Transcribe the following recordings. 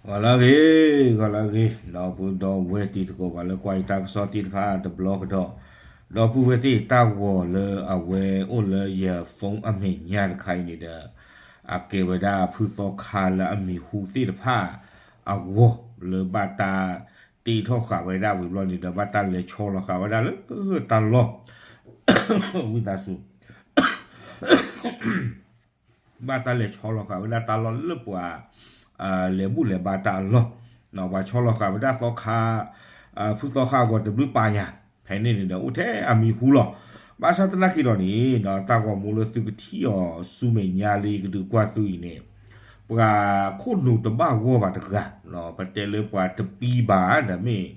ဂီၤလၢအဂ့ၤ, ဂီၤလၢအဂ့ၤ, ဒီပုၢ်ဒီဝဲၢ်တံၤသကိး ပှၤလၢကွၢ်ယတၢ်ကစီၣ်သ့ၣ်တဖၣ်တဘျီကဒီး, ဒီပုၢ်ဝဲၢ်သ့ၣ် တၢ်ဂီၤလၢအဝဲအိၣ်လၢယ phone အမဲာ်ညါတခါအံၤန့ၣ်ဒီး, အကဲဝဲဒၣ်ဖုသီခါလၢအမံၤဟူသ့ၣ်တဖၣ်အဂီၢ် လၢဘၣ်တၢ်တ့ထီၣ်ဃာ်ဝဲဒၣ်ဝံၤဘျီန့ၣ်ဒီး ဘၣ်တၢ်လဲၤဆီလီၤဃာ်ဝဲဒၣ်လၢတၢ်လီၢ် ဝံသးစူၤ ဘၣ်တၢ်လဲၤဆီလီၤဃာ်ဝဲဒၣ်တၢ်လီၢ်လၢပှၤ လဲၤဘူၣ်လဲၤဘါတၢ်အလီၢ်, ပှၤဆီလီၤဃာ်ဝဲဒၣ်သီခါ, ဖုသီခါအဂီၢ်တဘျုးပာ်ယၤ, ဖဲန့ၣ်န့ၣ်ဒီး အိၣ်ထဲအမံၤဟူလီၤ. ဘၣ်ဆၣ်သနာ်က့ဒီးန့ၣ် တၢ်ဂီၤမူလၢသုကထံၣ်အီၤဆူမဲာ်ညါလၢယကဒုးကွၢ်သုအံၤန့ၣ်, ပှၤခိၣ်နူာ်တဘၣ်ဂီၢ်ဘၣ်တဂၤ, ပတဲလၢပှၤတပံဘၣ်ဒီးမ့ၢ်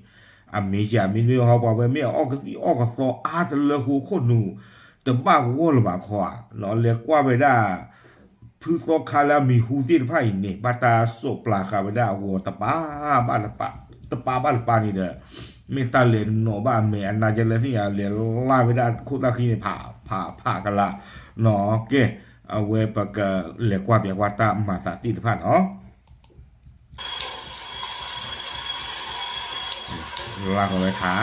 အမ့ၢ်ကမ့ၢ်မ့ၢ်ဟီ ပှၤဝဲမ့ၢ်အအီၣ်ကသံၣ်အီၣ်ကသီအါတလၢဃိ ခိၣ်နူာ်တဘၣ်ဂီၢ်လၢၤဘၣ်ခီဧါ, လဲၤကွၢ်ဝဲဒၣ် ဖုသီခါလၢအမံၤဟူသ့ၣ်တဖၣ်အံၤန့ၣ် ဘၣ်တၢ်စိးပျၤဃာ်ဝဲဒၣ်အဂီၤတပၤဘၣ်တပၤ, တပၤဘၣ်တပၤန့ၣ်ဒီး, မ့ၢ်တၢ်လဲၤနီၣ်ဘၣ်အမဲာ်အနါကလဲၣ်သ့ၣ်ညါ လဲၤလၢ်ဝဲဒၣ်ခိၣ်သၣ်ဃံန့ၣ် ဖးဖးဖးကလး, ကဲ, အဝဲပကလဲၤကွၢ်ပျးကွၢ်တၢ်မၤသးသ့ၣ်တဖၣ်နီၤ. လၢ်ကဝဲထါ,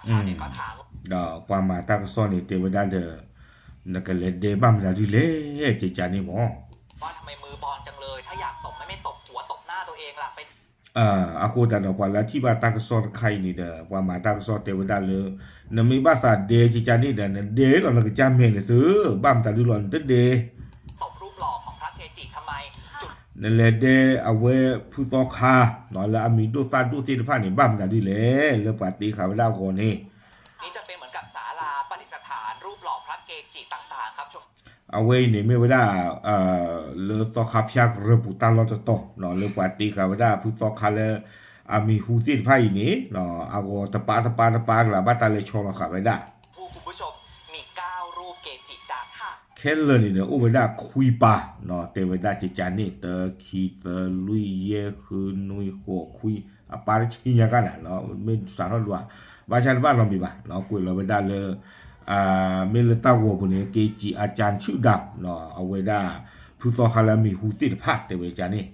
ဒီးပှၤမၤတၢ်ကစီၣ်န့ၣ် တဲဝဲဒၣ်ဒီး, နကလဲၤဒဲဘၣ်မတၤဒ်လဲၣ် ကကန့ၣ်မၢ် အဃိသတးဒီး ပှၤလၢအထံၣ်ဘၣ်တၢ်ကစီၣ်တခါအံၤန့ၣ်ဒီး ပှၤမၤတၢ်ကစီၣ်တဲဝဲဒၣ်လၢ, နမ့ၢ်ဘၣ်သးဒဲကကန့ၣ်ဒီး နဒဲလီၤနကစၢ်မဲာ်န့ၣ်သု, ဘၣ်မတၤဒုလီၤနတဒဲ, နလဲၤဒဲအဝဲဖုသီခါ, လၢအမံၤဒိၣ်သၣ်ဒိၣ်သ့ၣ်တဖၣ်န့ၣ် ဘၣ်မတၤဒုလဲၣ် လၢပှၤတ့ဃာ်ဝဲဒၣ်အဂီၢ်န့ၣ် အဝဲအံၤန့ၣ်မ့ၢ်ဝဲဒၣ်, လၢသီခါဖၠၣ်ကရၢၢ်ပူၤတၢ်လီၢ်တတီၤ, လၢပှၤတ့ဃာ်ဝဲဒၣ်ဖုသီခါလၢအမံၤဟူသ့ၣ်တဖၣ်အံၤန့ၣ်, အဂီၤတပၤတပၤတပၤကလး ဘၣ်တၢ်လဲၤဆီလီၤဃာ်ဝဲဒၣ် ခဲလၢာ်န့ၣ်ဒီး အိၣ်ဝဲဒၣ်ခွံပၤ, တဲဝဲဒၣ်ကကန့ၣ် တၢ ခံ သၢ လွံၢ် ယဲၢ် ဃု နွံ ဃိး ခွံ, အပၢ်တဆံညါကနၤ, မ့ၢ်စးထီၣ်ဒွး, ဘၣ်ဆၣ်တဘၣ်နီတမံၤဘၣ်, ကွဲးလီၤဝဲဒၣ်လၢ မ့ၢ်လၢတၢ်ဂီၤပူၤန့ၣ် က့ၤစံးအကၠၢဆူၣ်ဒၣ်, အဝဲဒၣ်ဖုသီခါလၢအမံၤဟူသ့ၣ်တဖၣ် တဲဝဲကန့ၣ်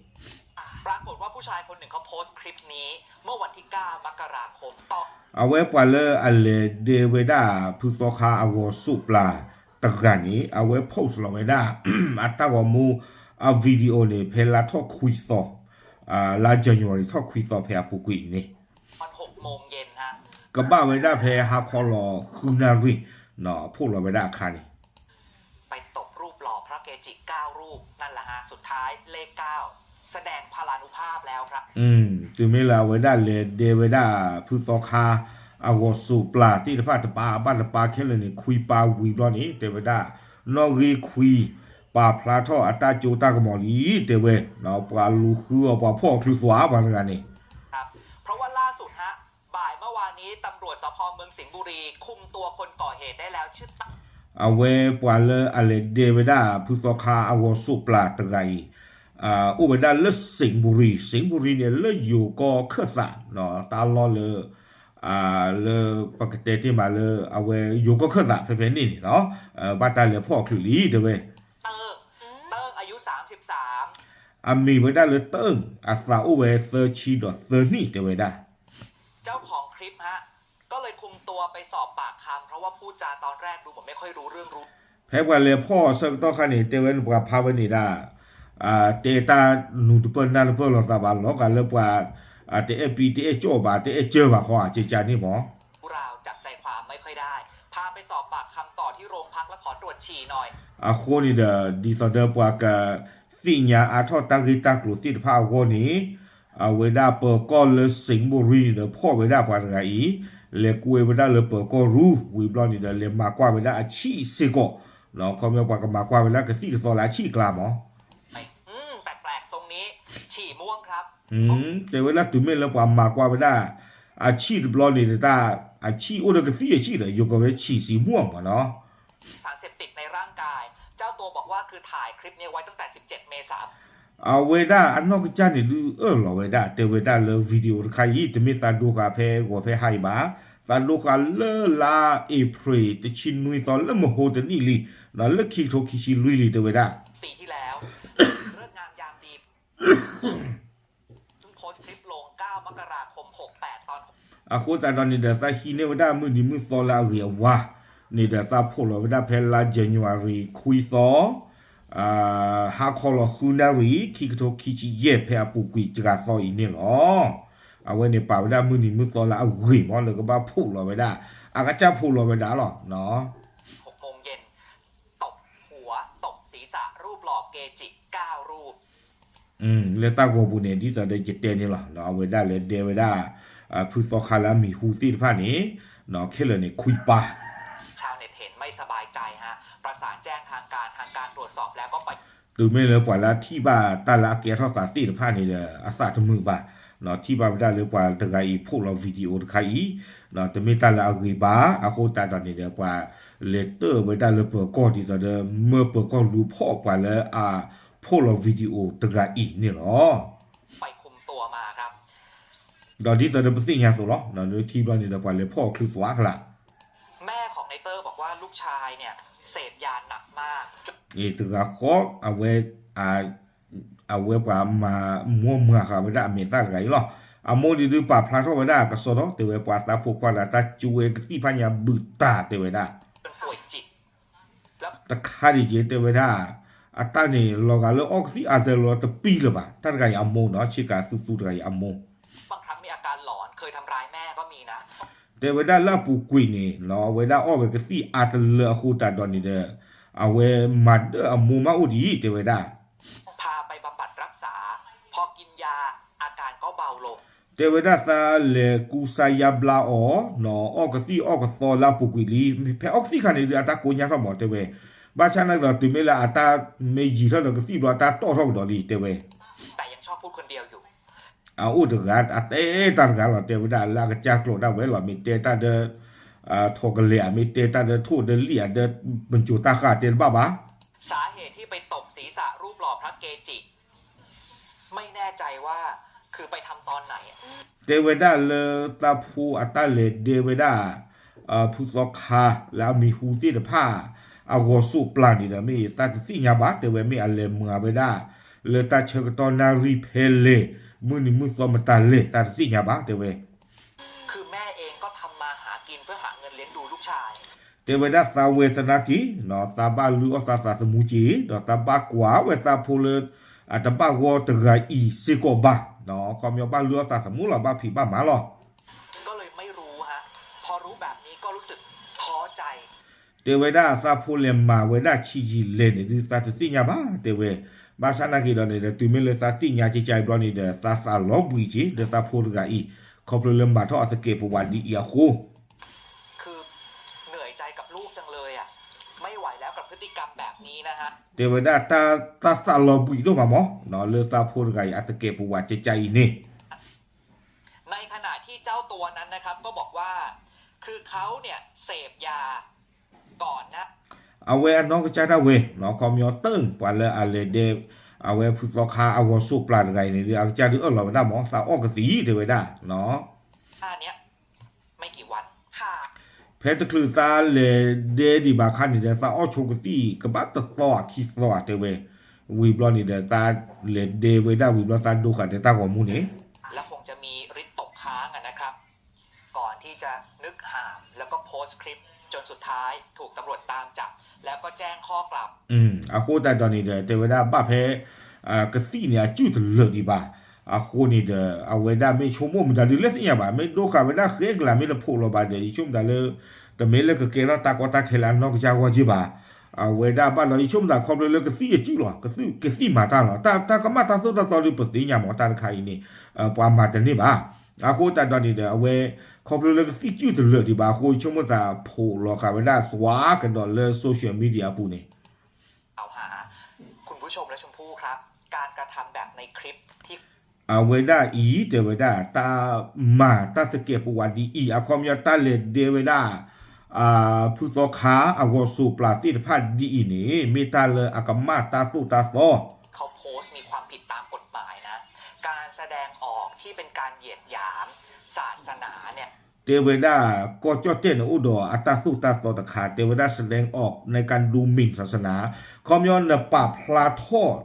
အဝဲပှၤလၢအလဲၤဒဲဝဲဒၣ် ဖုသီခါအဂီၤစိးပျၤတဂၤန့ၣ် အဝဲ post လီၤဝဲဒၣ် အတၢ်ဂီၤမူ အ video န့ၣ် ဖဲလါထီၣ်ခွံသီ, လါ January ထီၣ်ခွံသီ ဖဲအပူၤကွံာ်န့ၣ်, ကဘၣ်ဝဲဒၣ်ဖဲဟါခီလီၤဃုနၣ်ရံၣ်, ဖီၣ်လီၤဝဲဒၣ်အခါန့ၣ် တုၤမ့ၢ်လၢအဝဲဒၣ်လဲၤဒဲဝဲဒၣ် ဖုသီခါအဂီၤစိးပျၤသ့ၣ်တဖၣ် တပၤဘၣ်တပၤခဲလၢာ်န့ၣ် ခွံပၤဝံၤဘျီန့ၣ် တဲဝဲဒၣ်, နီၣ်ဂံၢ်ခွံ ပာ်ဖျါထီၣ်အတၢ်စိတၢ်ကမီၤလံ တဲဝဲ, ပှၤလူၤဃုအီၤ ပှၤဖီၣ်အီၤချုးသွး ပှၤတဂၤန့ၣ် အဝဲပှၤလၢအလဲၤဒဲဝဲဒၣ် ဖုသီခါအဂီၤစိးပျၤတဂၤအံၤ, အိၣ်ဝဲဒၣ်လၢစံးဘူရံ, စံးဘူရံန့ၣ် လၢယိၤကီၢ်ခၢၣ်သး, တၢ်လီၢ်လၢ လၢပကတဲတ့ၢ်မးလၢ အဝဲယိၤကီၢ်ခၢၣ်သးဖဲဖဲန့ၣ်န့ၣ်လီၤ, ဘၣ်တၢ်လဲၤဖီၣ်အီၤချုးလံ တဲဝဲ အမံၤဝဲဒၣ်လၢတၢၢ်, အသးအိၣ်ဝဲသၢဆံဒီးသၢနံၣ် တဲဝဲဒၣ် ဖဲပှၤလဲၤဖီၣ်အဆၢကတီၢ်ခါန့ၣ် တဲဝဲန့ၣ် ပှၤဖးဝဲန့ၣ်ဒၣ်, တဲတၢ်နူၤတပၢၢ်နၢ်တပၢၢ်လိာ်သးဘၣ် လီၤဂာ်လၢပှၤ တအဲၣ်ပံတအဲၣ်ကၠီၣ်ဘၣ် တအဲၣ်ကၢဘၣ်ဃီ ကကန့ၣ်မၢ် အဃိန့ၣ်ဒီး ဒ်သိးဒီးပှၤကသ့ၣ်ညါအါထီၣ်တၢ်ဂ့ၢ်တၢ်ကျိၤသ့ၣ်တဖၣ်အဂီၢ်န့ၣ်, အဝဲဒၣ်ပၢၤကီၢ်လၢစံးဘူရံန့ၣ်ဒီး ဖီၣ်ဝဲဒၣ်ပှၤတဂၤအံၤ, လဲၤကွဲဝဲဒၣ်လၢပၢၤကီၢ်ရူ ဝံၤဘျီန့ၣ်ဒီး လဲၤမၤကွၢ်ဝဲဒၣ်အဆံၣ်စ့ၢ်ကီး, ခီပညီပှၤကမၤကွၢ်ဝဲဒၣ်ကသံၣ်ကသီလၢအဆံၣ်အကျါမၢ် တဲဝဲဒၣ်တုၤမ့ၢ်လၢပှၤမၤကွၢ်ဝဲဒၣ် အဆံၣ်တဘျီန့ၣ်တၢ်, အဆံၣ်အိၣ်ဒီးကသံၣ်အဆံၣ်ဒီး ယိၤကီၢ်ဝဲဆံးစံးမူမၢ်နီၤ အဝဲဒၣ်အနီၢ်ကစၢ်န့ၣ်ဒုးအၢၣ်လီၤဝဲဒၣ် တဲဝဲဒၣ်လၢ video တခါအံၤ တမ့ၢ်သးဒိဃာ်ဖဲဂီၤဖဲဟါအံၤဘၣ်, သးဒိဃာ်လၢလါအ့ဖြ့ၣ် တဆံနွံသီလၢမဟိတနံၣ်လံ, လၢခံကထိခံဆံလွံၢ်လံ တဲဝဲဒၣ် အဃိသတးဒီးန့ၣ်ဒီး သးဟံးန့ၢ်ဝဲဒၣ်မုၢ်နံၤမုၢ်သီလၢအဂ့ၤအဝါန့ၣ်ဒီး သးဖှိၣ်လီၤဝဲဒၣ်ဖဲလါယနူၤအါရံၤခွံသီ ဟါခီလီၤဃုနၣ်ရံၣ် ခံကထိခံဆံယဲၢ် ဖဲအပူၤကွံာ်တဂၤသီအံၤန့ၣ်လီၤ. အဝဲန့ၣ်ပာ်ဝဲဒၣ်မုၢ်နံၤမုၢ်သီလၢအဂ့ၤမး လၢကဘၣ်ဖှိၣ်လီၤဝဲဒၣ် အကစၢ်ဖှိၣ်လီၤဝဲဒၣ်လီၤ. လၢတၢ်ဂီၤပူၤန့ၣ် ဒ်သိးဒီးယတဲန့ၣ်လီၤ. အဝဲဒၣ်လဲၤဒဲဝဲဒၣ် ဖုသီခါလၢအမံၤဟူသ့ၣ်တဖၣ်န့ၣ် ခဲလၢာ်န့ၣ်ခွံပၢ် တုၤမ့ၢ်လၢပှၤလၢအထံၣ်ဘၣ်တၢ်လၢအကဲထီၣ်သးသ့ၣ်တဖၣ်န့ၣ်ဒီး အသးတမုာ်ဘၣ်. ထံၣ်ဘၣ်ဝဲဒၣ်လၢပှၤတဂၤအံၤဖှိၣ်လီၤ video တခါအံၤ တမ့ၢ်တၢ်လၢအဂ့ၤဘၣ်. အဃိသတးဒီးန့ၣ်ဒီး ပှၤလဲၤတၢၢ်ဝဲဒၣ်လၢပၢၤကီၢ်ဒ်သိးဒီး မၢပၢၤကီၢ်လူၤဖီၣ်ပှၤလၢအဖှိၣ်လီၤ video တဂၤအံၤန့ၣ်လီၤ. ဒီးဒ်သိးဒီးပသ့ၣ်ညါအသိးလီၤ. လၢခံဘျီန့ၣ်ဒီး ပှၤလဲၤဖီၣ်အီၤချုးသွးကလာ် တဂၤဃီ အဝဲ အဝဲပှၤမၤမူမၤဃာ်ဝဲဒၣ်အမဲာ်သၣ်တဂၤအံၤလီၤ. အမိၢ်န့ၣ်ဒုးပာ်ဖျါထီၣ်ဝဲဒၣ်ကစီဒီ တဲဝဲပှၤသးဖိခွါဒီးတၢ်ကၠိဝဲကသံၣ်ဖးညါဘုးတၢ်တဲဝဲဒၣ် တခါဒံးက့ၤတဲဝဲဒၣ် အတၢ်န့ၣ်လီၤဂာ်လၢအီၣ်ကသံၣ်အါတလၢတပံလၢၤဘၣ်. တၢ်တဂၤအံၤအမိၢ်နီၤ ဆ့ကၤသူသူတဂၤအံၤအမိၢ် တဲဝဲဒၣ်လၢအပူၤကွံာ်န့ၣ် အဝဲဒၣ်အီၣ်ဝဲကသံၣ်အါတလၢအဃိသတးဒီးန့ၣ်ဒီး အဝဲမၤဒၢၣ်အမိၢ်မးအိၣ်ဒံး တဲဝဲဒၣ် တဲဝဲဒၣ်သးလဲၤကူစါယါဘျါအီၤ အီၣ်ကသံၣ်အီၣ်ကသီလၢအပူၤကွံာ်လံ. ဖဲအီၣ်ကသံၣ်ခါန့ၣ်ဒုး အတၢ်ကိညါထီၣ်မး တဲဝဲ. ဘၣ်ဆၣ်နာ်က့ဒီး တုၤမ့ၢ်လၢအတၢ်မ့ၢ်ယံာ်ထီၣ်ဒီးကသံၣ်ဘျီ အတၢ်တီၣ်ထီၣ်ကဒီးလံ တဲဝဲ. အအိၣ်တဂၤ အတဲတၢ်တဂၤလီၤ တဲဝဲဒၣ်လၢအကစၢ်ကျိာ်ဒၣ်ဝဲလီၤ မ့ၢ်တဲတၢ်ဒီး ထိးကလဲာ် မ့ၢ်တဲတၢ်ဒီးထိၣ်ဒီးလံာ် အဒီးပစိၤတၢ်ဃာ်တဲတဘၣ်ဘၣ် တဲဝဲဒၣ်လၢသးဖိအတၢ်လဲၤဒဲဝဲဒၣ် ဖုသီခါလၢအမံၤဟူသ့ၣ်တဖၣ် အဂီၤစိးပျၢ်န့ၣ်ဒီး မ့ၢ်သးတသ့ၣ်ညါဘၣ် တဲဝဲ မ့ၢ်အလဲၤမၤဝဲဒၣ် လၢတၢ်ဆၢကတီၢ်နၣ်ရံၣ်ဖဲလဲၣ် မုၢ်နံၤမုၢ်သီမတၤလဲၣ် သးတသ့ၣ်ညါဘၣ် တဲဝဲ တဲဝဲဒၣ်သးဝဲသနာ်က့ သးဘၣ်လုၢ်အီၣ်သးသးသမူက့ၤ ဒီးသးဘၣ်ကွၢ်ဝဲသးဖိလၢ အတဘၣ်ဂီၢ်တဂၤအံၤစ့ၢ်ကီးဘၣ် ခီပညီဘၣ်လုၢ်အီၣ်သးသမူလီၤ ဘၣ်ဖံးဘၣ်မၤလီၤ တဲဝဲဒၣ်သးဖိလဲၤမၤဝဲဒၣ်ဆံးယံာ်လဲၣ်န့ၣ်ဒုး သးတသ့ၣ်ညါဘၣ် တဲဝဲ. ဘၣ်ဆၣ်နာ်က့ဒီးန့ၣ်ဒီး တုၤမ့ၢ်လၢသးသ့ၣ်ညါကကါအံၤဘျီန့ၣ်ဒီး သးသးလီၤဘှံးက့ၤ ဒီးသးဖိတဂၤအံၤ ခီဖျိလၢမၤထီၣ်အသကဲးပဝးဒ်အံၤအဃိ တဲဝဲဒၣ်တၢ်သးလီၤဘှံးဒိၣ်မးမး လၢသးဖိတဂၤအံၤအသကဲးပဝးကကါအံၤန့ၣ် အဝဲအနီၢ်ကစၢ်ဒၣ်ဝဲ ခီပညီတၢ် ပှၤလၢအလဲၤဒဲ အဝဲဖုသီခါအဂီၤစိးပျၢ်တဂၤအံၤန့ၣ်ဒီး အကစၢ်ဒုးအၢၣ်လီၤဝဲဒၣ်မး သးအီၣ်ကသံၣ်တဲဝဲဒၣ် ဖဲတချုးသးလဲၤဒဲဒံးဘၣ်ခါန့ၣ်ဒီး သးအီၣ်ဆိကသံၣ် ကဘၣ်တသီခံသီတဲဝဲ ဝံၤဘျီန့ၣ်ဒီး သးလဲၤဒဲဝဲဒၣ်ဝံၤဘျီ သးဒိဃာ်ဒီးတၢ်ဂီၤမူန့ၣ် အဃိသတးဒီးန့ၣ်ဒီး တဲဝဲဒၣ်ဘၣ်ဖဲ ကသံၣ်န့ၣ်အစုၣ်တလၢာ်ဒံးဘၣ် အဃိန့ၣ်ဒီး အဝဲဒၣ်မ့ၢ်ဆိကမိၣ်မတၤဒုးလဲၣ်သ့ၣ်ညါဘၣ် မ့ၢ်ဒိဃာ်ဝဲဒၣ်ဃဲကလၤ မ့ၢ်တဖိးလီၤဘၣ်ဒီး ယဆိကမိၣ်မတၤလၢ တမ့ၢ်လၢကကဲထီၣ်တၢ်ကီတၢ်ခဲလၢအနီၢ်ကစၢ်ဂီၢ်က့ဘၣ် အဝဲဒၣ်ဘၣ်ဒီး ယဆိကမိၣ်မတၤခီဖျိလၢကသံၣ်အစုၣ်လီၤ ကသံၣ်မၤတၢ်လီၤ တၢ်ကမၣ်တၢ်သိၣ်တၢ်သီဒုးပသ့ၣ်ညါမး တၢ်တခါအံၤန့ၣ် ပှၤမၤတန့ၢ်ဘၣ် အဃိသတးဒီးန့ၣ်ဒီး အဝဲ ခီဖျိလၢကသံၣ်စုၣ်တလၢာ်ဒံးဘၣ်အဃိ ယဆိကမိၣ်သးဖိးလီၤဃာ်ဝဲဒၣ်သွါကဒီးလၢ social media အပူၤန့ၣ် အဝဲဒၣ်အံၤတဲဝဲဒၣ် တၢ်မၤတၢ်သကဲးပဝးဒ်အံၤ အခီပညီတၢ်လဲၤဒဲဝဲဒၣ် ဖုသီခါအဂီၤစိးပျၢ်သ့ၣ်တဖၣ်ဒ်အံၤန့ၣ် မ့ၢ်တၢ်လၢအကမၣ်တၢ်သိၣ်တၢ်သီ เขาโพสต์มีความผิดตามกฎหมายนะ การแสดงออกที่เป็นการเหยียดหยามศาสนาเนี่ย တဲဝဲဒၣ် ကီၢ်ကၠီၣ်တဲၣ်န့ၣ် အိၣ်ဒီးအတၢ်သိၣ်တၢ်သီတခါ တဲဝဲဒၣ် แสดงออกในการดูหมิ่นศาสนา ခီပညီနပာ်ဖျါထီၣ်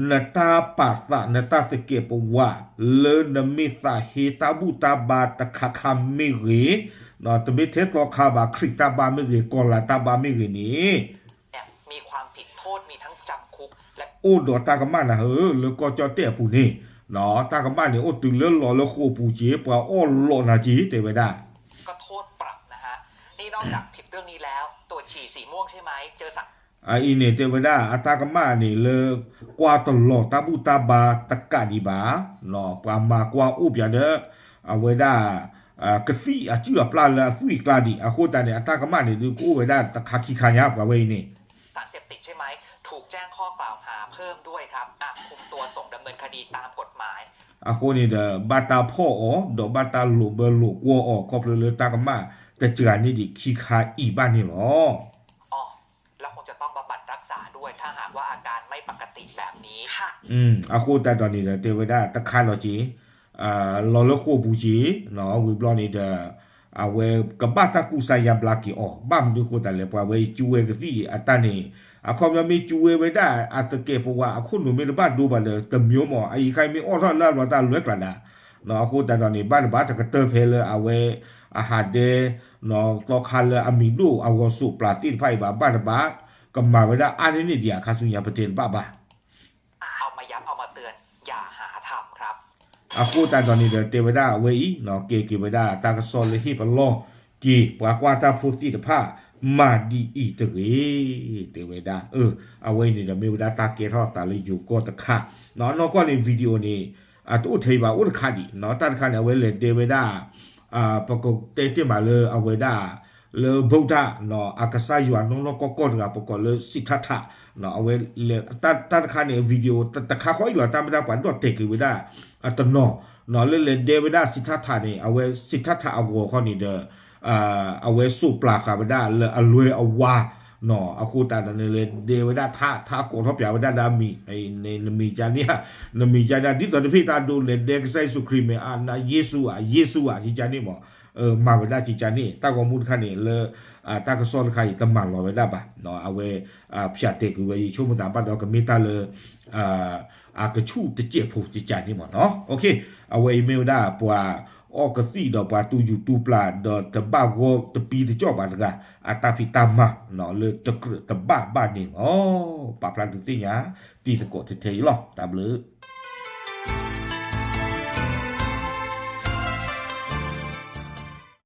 နတၢ်ပာ်သး နတၢ်သကဲးပဝး လၢနမ့ၢ်သးဟ့တၢ်ဘူၣ်တၢ်ဘါတခါခါမ့ၢ်ဂ့ၤ, တမ့ၢ်ထဲသီခါဘၣ် ခရံာ်တၢ်ဘါမ့ၢ်ဂ့ၤ ကီၤလၤတၢ်ဘါမ့ၢ်ဂ့ၤန့ၣ် အိၣ်ဒီးတၢ်ကမၣ်နၤဧၢ လၢကီၢ်ကၠီၣ်တဲၣ်အပူၤန့ၣ်, တၢ်ကမၣ်န့ၣ် အိၣ်တုၤလၢလီၤလၢဃိာ်ပူၤက့ၤ ပှၤအီၣ်လီၤနၤက့ၤ တဲဝဲဒၣ် အအံၤန့ၣ် တဲဝဲဒၣ် အတၢ်ကမၣ်န့ၣ်လၢ ကွၢ်တလီၤတၢ်ဘူၣ်တၢ်ဘါတကးဒံးဘၣ်, ပှၤမၤကွၢ်အိၣ်ပၠးဒီး အဝဲဒၣ် ကသံၣ်အစုၣ်အပျၢ်လၢအသွံၣ်အကျါဒံး အဃိသတးန့ၣ် အတၢ်ကမၣ်န့ၣ်ဒုး ကအိၣ်ဝဲဒၣ်တခါခံခါညါပှၤဝဲအံၤန့ၣ် အဃိန့ၣ်ဒီး ဘၣ်တၢ်ဖီၣ်အီၤ ဒီးဘၣ်တၢ်လိာ်ဘၢလိာ်ကွီၢ်အီၤ ခီဖျိလၢတၢ်ကမၣ်တစှၤန့ၢ်ဒံးခံခါအံၤဘၣ်န့ၣ်လီၤ. အဃိန့ၣ်ဒီး တဲဝဲဒၣ်တခါလီၤက့ၤ လီၤလၢဃိာ်ပူၤက့ၤ ဝံၤဘျီန့ၣ်ဒီး အဝဲကဘၣ်တၢ်ကူစါယါဘျါက့ၤအီၤ ဘၣ်မနုၤအဃိသတးလဲၣ် ပှၤဝဲအံၤကူဝဲကသံၣ်အတၢ်န့ၣ် အခီပညီမ့ၢ်ကူဝဲဝဲဒၣ်အသကဲးပဝးအခိၣ်နူာ်မ့ၢ်တဘၣ်ဒိဘၣ်ဒီး တမျိုးမး အအံၤခါအံၤမ့ၢ်အီၣ်ထီၣ်လၢအလီၤတၢ်လွဲကျါဒၣ် အဃိသတးဒီးန့ၣ် ဘၣ်တဘၣ်တကတၢၢ်ဖဲလၢအဝဲ အဟးဒဲ သီခါလၢအမံၤဒိၣ်အဂီၤစိးပျၤသ့ၣ်တဖၣ်အံၤဘၣ် ဘၣ်တဘၣ် ကမၤဝဲဒၣ်အါန့ၢ်န့ၢ်ဒံးအခါဆူညါပတဲတဘၣ်ဘၣ် အဃိသတးဒီးန့ၣ်ဒီး တဲဝဲဒၣ်အဝဲအံၤ ကဲက့ၤဝဲဒၣ်တၢ်ကစီၣ်လၢဟ့ၣ်ပလီၢ်က့ၤ ပှၤကွၢ်တၢ်ဖိသ့ၣ်တဖၣ် မၤဒ်အံၤတဂ့ၤ တဲဝဲဒၣ် အဝဲအံၤန့ၣ်ဒီး မ့ၢ်ဝဲဒၣ်တၢ်ကဲထီၣ်သးလၢယိၤကီၢ်တခါ နီၢ်ကီၢ်န့ၣ် video န့ၣ် အတအိၣ်ထဲအံၤဘၣ် အိၣ်တခါဒံး တၢ်တခါန့ၣ် အဝဲလဲၤဒဲဝဲဒၣ် ပကတဲတ့ၢ်မးလၢအဝဲဒၣ် လၢ ဗုဒ္ဓ အကစၢ်ယွၤနီၢ်နီၢ်ကီၢ်ကီၢ်တဂၤ ပကိးလၢ စိတ်္ထထ အဝဲ တၢ်တခါန့ၣ် video တခါဃီအံၤလီၤ တၢ်မ့ၢ်တၢ်ပှၤဒီၣ်တဲာ်က့ၤဝဲဒၣ် တနီၤ လၢလဲၤဒဲဝဲဒၣ် စိတ်္ထထ န့ၣ် အဝဲ စိတ်္ထထ အဂီၤခီန့ၣ်ဒီး အဝဲစိးပျၤဃာ်ဝဲဒၣ်လၢအလွဲအဝါ အဃိသတးဒီးန့ၣ် လဲၤဒဲဝဲဒၣ်ထါ ထါကိးထီၣ်ပၠးဝဲဒၣ်လၢအမံၤ နမံၤကန့ၣ် နမံၤကန့ၣ် ဒ်သိးတဖ့ၣ်တၢ်ဒိလဲၤဒဲကစၢ်ယ့ၣ်ၡူးခရံာ်မ့ၢ် ယ့ၣ်ၡူးဧၢ ယ့ၣ်ၡူးဧၢ ကန့ၣ်မး မၤဝဲဒၣ်ကန့ၣ် တၢ်ဂီၤမူတခါန့ၣ်လၢ တၢ်ကစီၣ်တခါအံၤ တမၤလီၤဝဲဒၣ်ဘၣ် အဝဲ ဖၠးတဲာ်ကွံာ်ဝဲအံၤ ဆိကမိၣ်သးဘၣ်ဒီးကမ့ၢ်တၢ်လၢ အကဆူၣ်တစဲးဖိကကန့ၣ်မးနီၤ အဝဲအံၤမ့ၢ်ဝဲဒၣ်ပှၤအီၣ်ကသံၣ်ဒီးပှၤတူၢ်ယူၤတူၢ်ပျၢ်ဒီးတဘၣ်ဂီၢ်တပံတကီၢ်ဘၣ်တဂၤ အတၢ်ဖံးတၢ်မၤ လၢတကြၢးတဘၣ်ဘၣ်န့ၣ်လီၤ ပာ်ဖျါဒုးသ့ၣ်ညါ တံၤသကိးထဲထဲအံၤလီၤ တၢ်ဘျုး